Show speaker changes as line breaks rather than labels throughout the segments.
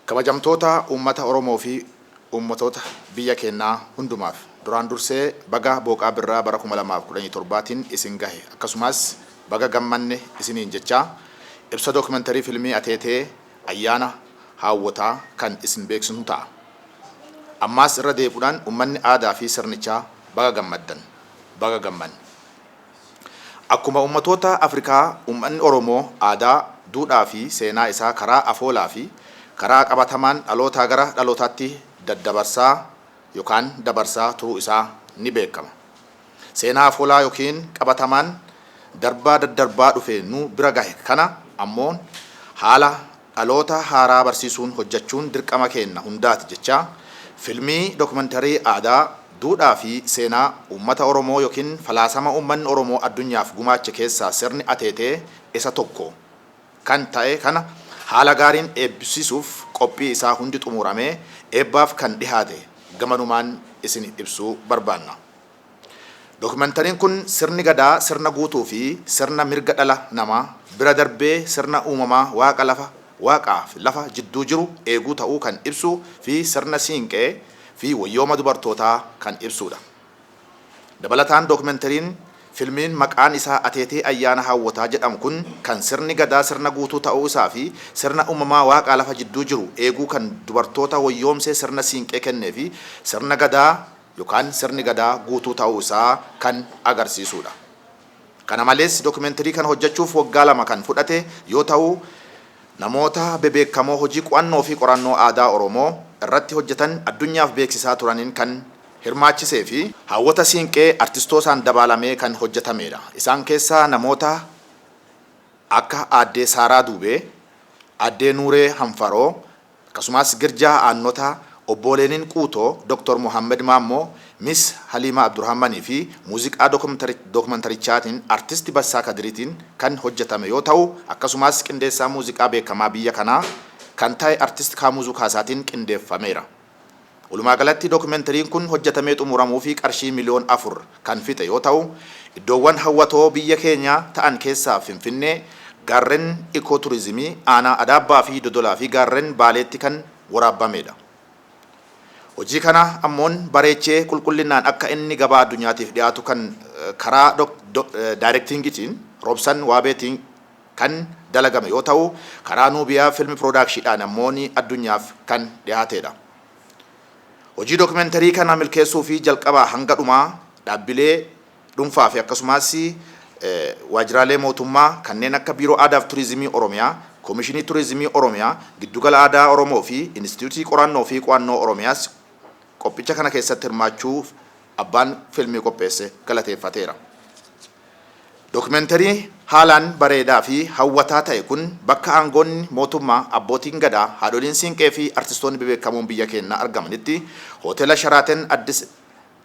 Kabajamtoota uummata Oromoo fi uummatoota biyya keenyaa hundumaaf, duraan dursee baga booqaa birraa bara 2017tiin isin gahe, akkasumas baga gammanne isiniin jechaa, ibsa dookumentarii filmii Ateetee Ayyaana Haawwotaa kan isin beeksisnu ta'a. Ammaas irra deebi'uudhaan uummanni aadaa fi sirnichaa baga gammaddan, baga gammanne. Akkuma uummatoota Afrikaa, uummanni Oromoo aadaa, duudhaa fi seenaa isaa karaa afoolaa fi karaa qabatamaan dhalootaa gara dhalootaatti daddabarsaa yookaan dabarsaa turuu isaa ni beekama. Seenaa afoolaa yookiin qabatamaan darbaa daddarbaa dhufe nu bira gahe kana ammoo haala dhaloota haaraa barsiisuun hojjechuun dirqama keenna hundaati jechaa, filmii dookumentarii aadaa, duudhaa fi seenaa uummata Oromoo yookiin falaasama uummanni Oromoo addunyaaf gumaache keessaa sirni Ateetee isa tokko kan ta'e kana haala gaariin eebbisiisuuf qophii isaa hundi xumuramee eebbaaf kan dhihaate gamanumaan isin ibsuu barbaanna. Dookumentariin kun sirni Gadaa sirna guutuu fi sirna mirga dhala namaa bira darbee sirna uumamaa waaqa lafa waaqaa fi lafa jidduu jiru eeguu ta'uu kan ibsu fi sirna Siinqee fi woyyooma dubartootaa kan ibsuudha. Dabalataan dookumentariin filmiin maqaan isaa Ateetee Ayyaana Haawwotaa jedhamu kun kan sirni Gadaa sirna guutuu ta'uu isaa fi sirna uumamaa waaqaa lafa jidduu jiru eeguu kan dubartoota woyyoomsee sirna Siinqee kennee fi sirna Gadaa yookaan sirni Gadaa guutuu ta'uu isaa kan agarsiisuudha. Kana malees dookumentarii kana hojjechuuf waggaa 2 kan fudhate yoo ta'u, namoota bebeekamoo hojii qo'annoo fi qorannoo aadaa Oromoo irratti hojjetan addunyaaf beeksisaa turaniin kan hirmaachisee fi haawwota Siinqee artistoosaan dabaalamee kan hojjetameedha. Isaan keessaa namoota akka Aaddee Saaraa Duubee, Aaddee Nuuree Hanfaroo, akkasumas Girjaa Aannotaa, Obboo Leeniin Quutoo, Dr. Mohaammed Maammoo, Miss Haliimaa Abdurahmanii fi muuziqaa dookumentarichaatiin Artisti Bassaa Kadiriitiin kan hojjetame yoo ta'u, akkasumas qindeessaa muuziqaa beekamaa biyya kanaa kan ta'e Artist Kaamuzuu Kaasaatiin qindeeffameera. Walumaagalatti dookumentariin kun hojjetamee xumuramuufi qarshii miliyoon 4 kan fixe yoo ta'u, iddoowwan hawwatoo biyya keenyaa ta'an keessaa Finfinnee, gaarren Ikoo Turizimii aanaa Adaabbaa fi Dodolaa fi gaarren Baaleetti kan waraabbameedha. Hojii kana ammoon bareechee qulqullinnaan akka inni gabaa addunyaatiif dhiyaatu kan karaa daayirektiingitiin Roobsan Waabeetiin kan dalagame yoo ta'u, karaa Nuubiyaa Filmi Piroodaakshiidhaan ammoon addunyaaf kan dhiyaateedha. Hojii dookumentarii kana milkeessuu fi jalqabaa hanga dhumaa dhaabbilee dhuunfaa fi akkasumas waajjiraalee mootummaa kanneen akka Biiroo Aadaa fi Turizimii Oromiyaa, Komishinii Turizimii Oromiyaa, Giddugala Aadaa Oromoo fi Inistituutii Qorannoo fi Qo'annoo Oromiyaas qophicha kana keessatti hirmaachuuf abbaan filmii qopheesse galateeffateera. Dookumentarii haalaan bareedaa fi hawwataa ta'e kun bakka aangoonni mootummaa, abbootiin Gadaa, haadholiin Siinqee fi artistoonni bebeekamoon biyya keennaa argamanitti Hoteela Sharaaten Addis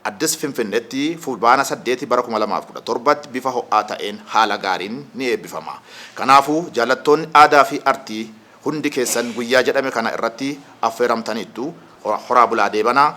Addis Finfinneetti Fulbaana 8 bara 2017tti bifa ho'aa ta'een haala gaariin ni eebbifama. Kanaafuu jaallattoonni aadaa fi artii hundi keessan guyyaa jedhame kana irratti affeeramtaniittu. Horaa bulaa deebanaa!